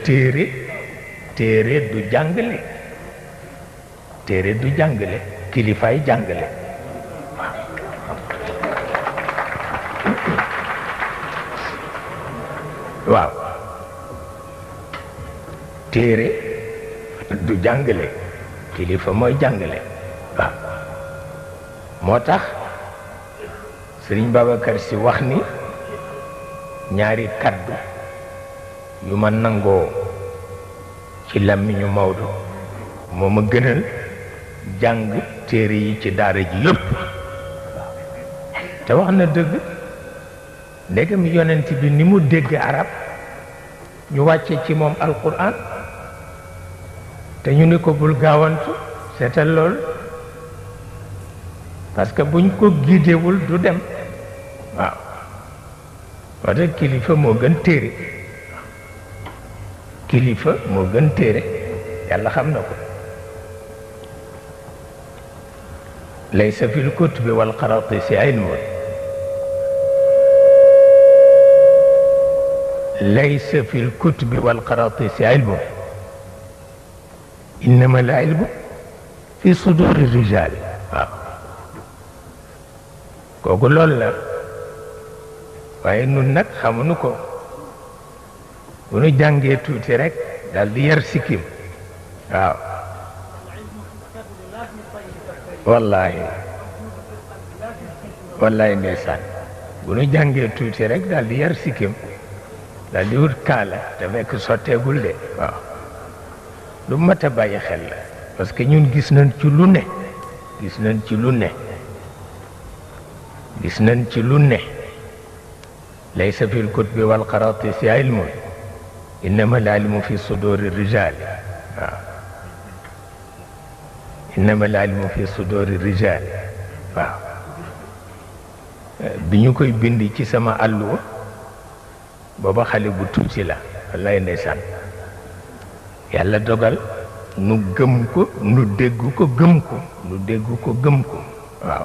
téere du jàngale, téere du jàngale, kilifaay jàngale. waaw téere du jàngale, kilifa mooy jàngale. waaw moo tax Sëriñ Babacar Si wax ni ñaari kaddu yu ma nangoo ci làmmiñu Maodo moo ma gënal jàng téere yi ci daara ji yëpp. te wax na dëgg, ndegam yonent bi ni mu dégg arab ñu wàcce ci moom alquran te ñu ni ko bul gaawantu, seetal lool, parce que buñ ko giidewul du dem. waaw wata kilifa moo gën téere, kilifa moo gën téere, yàlla xam na ko. laysa fil kutubi wal qaratisi ilmun, laysa fil kutubi wal qaratisi ilmun, innama al ilmu fi suduri rijal. waaw kooku loolu la. waaye nun nag xamuñu ko, bu nu jàngee tuuti rek dal di yar sikkim. waaw wallahi wallahi ndeysaan, bu nu jàngee tuuti rek dal di yar sikkim, dal di wut kaala te fekk sotteegul de. waaw lu mat a bàyyi xel la, parce que ñun gis nañ ci lu ne, gis nañ ci lu ne, gis nañ ci lu ne. laysa fi lkutubi walqaratisi ilmun, innama al ilmu fi suduri rijal. waaw innama al ilmu fi suduri rijal. waaw bi ñu koy bind ci sama àlluwa booba xale bu tuuti la, wallaay ndeysaan. yàlla dogal nu gëm ko, nu dégg ko gëm ko, nu dégg ko gëm ko. waaw